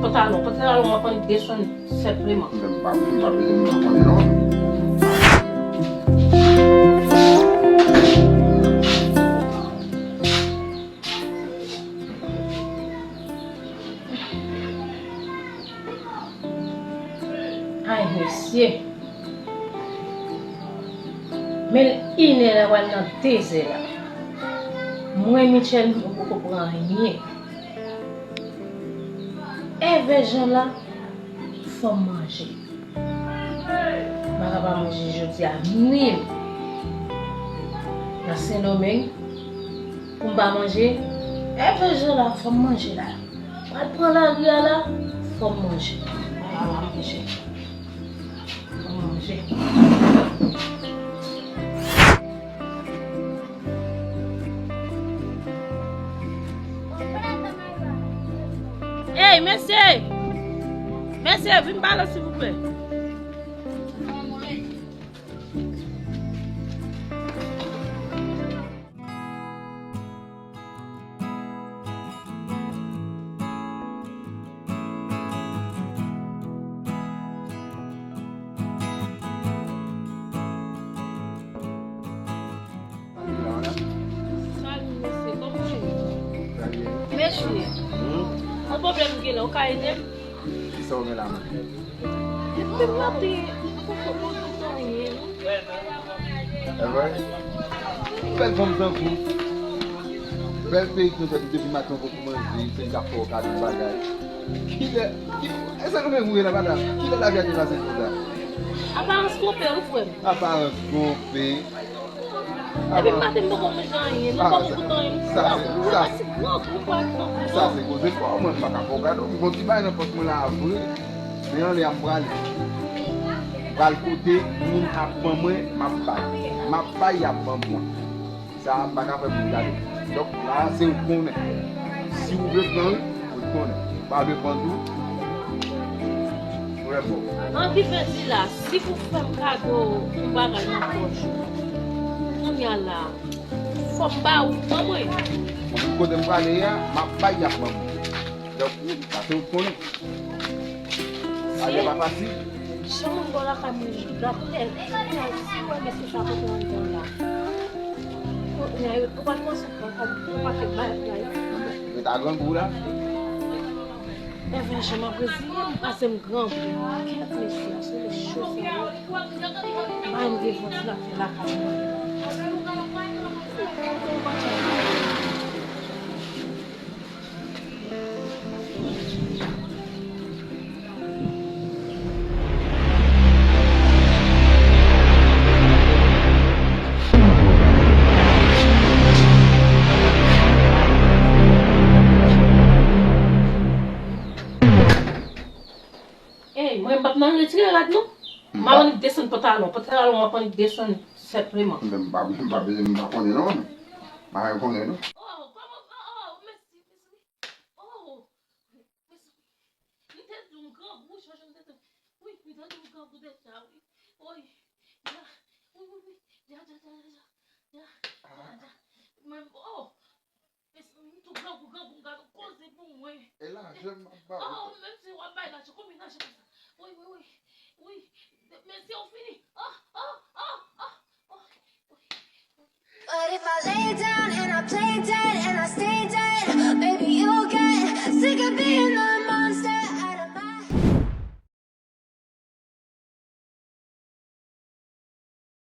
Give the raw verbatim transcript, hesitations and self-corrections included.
Pantalon, pantalon, w ap annik desann senpleman. Men m pa, m pa bezwen, m pa konnen non. Ay, mesye. Men l inè la, pral nan dezè la. Mwen, Michel, mwen poko pran anyen. Evè jan la, fò m manje. M pa ka pa manje jodi a, menm nan Sendomeng, pou m pa manje. Evè jan la, fò m manje la. Pral pran lari a la, fò m manje. Fò m manje. Fò m manje. Ey, mesye! Mesye, vin pale, silvouplè. Salut, mesye, kòman w ye? Trè byen. Mesye, hmm? Yon pwoblèm m gen la, ou ka ede m? Kisa w gen la, man? Epi m ap di, m poko konn anyen, non. Evre? Bèl fanm tankou. Bèl perik nou fè depi maten ou poko manje, se m k ap fè w kado bagay. Kilè, ki, e sa nou menm ou ye la, madanm? Kilè lavi a te pase konsa? Aparans twonpe, wi, frè m. Aparans twonpe. Epi m maten m poko manje anyen, non, poko koute anyen. Sa se, sa se, sa se koze pa w, mwen m pa ka fè w kado. M gon ti bagay nan pòch mwen la vre. Men anlè a m prale. Pral kote moun ap ban mwen, m ap bay. M ap bay, y ap ban mwen. Sa a m pa ka fè moun gade. Donk la a se ou k konnen. Si ou vle pran wi, ou k konnen. Ou pa vle pran tou, ou lè fò. An ki vle di la, si pou fè m kado yon bagay nan pòch ou, kounye a la, fò m ba ou ban mwen. Mwen menm kote m prale a, m ap bay, y ap ban mwen. Donk, sa se ou k konnen. Bagay pa fasil. Jan moun bò lakay mwen, j-, la kounye a, si w wè mesye sa pote anndan la. Kounye a, yo, ou pa t panse w pran kòb, ou pa fè bay la. Yo ta grangou la. Evre, jan m ap reziye m, pase m grangou. Kèt mesye, a se cho sa yo. Bay m devant la fè lakay mwen. Ey, mwen m p ap nan retire rad non. M ap annik desann pantalon. Pantalon m ap annik desann senpleman. Men m pa, m pa bezwen, m pa konnen non. M pa konnen non. Oh, kòman, oh, oh, mèsi, mèsi. Oh, mèsi. M te di w m grangou, wi, Jòj, m te di w. Wi, m te di w m grangou deja, wi. Wi, ya, wi, wi, wi. Ya, ya, ya, ya, ya. Ya, ya, ya. Men, oh. Mèsi, m tou grangou, grangou, m gade w koze pou mwen. E lajan m ap ba ou. Oh, menm si w ap bay lajan, konbyen lajan konsa? Wi, wi, wi. Wi. Mèsi, ou fini. Oh, oh, oh, oh. But if I lay down and I play dead and I stay dead, baby, you'll get sick of being the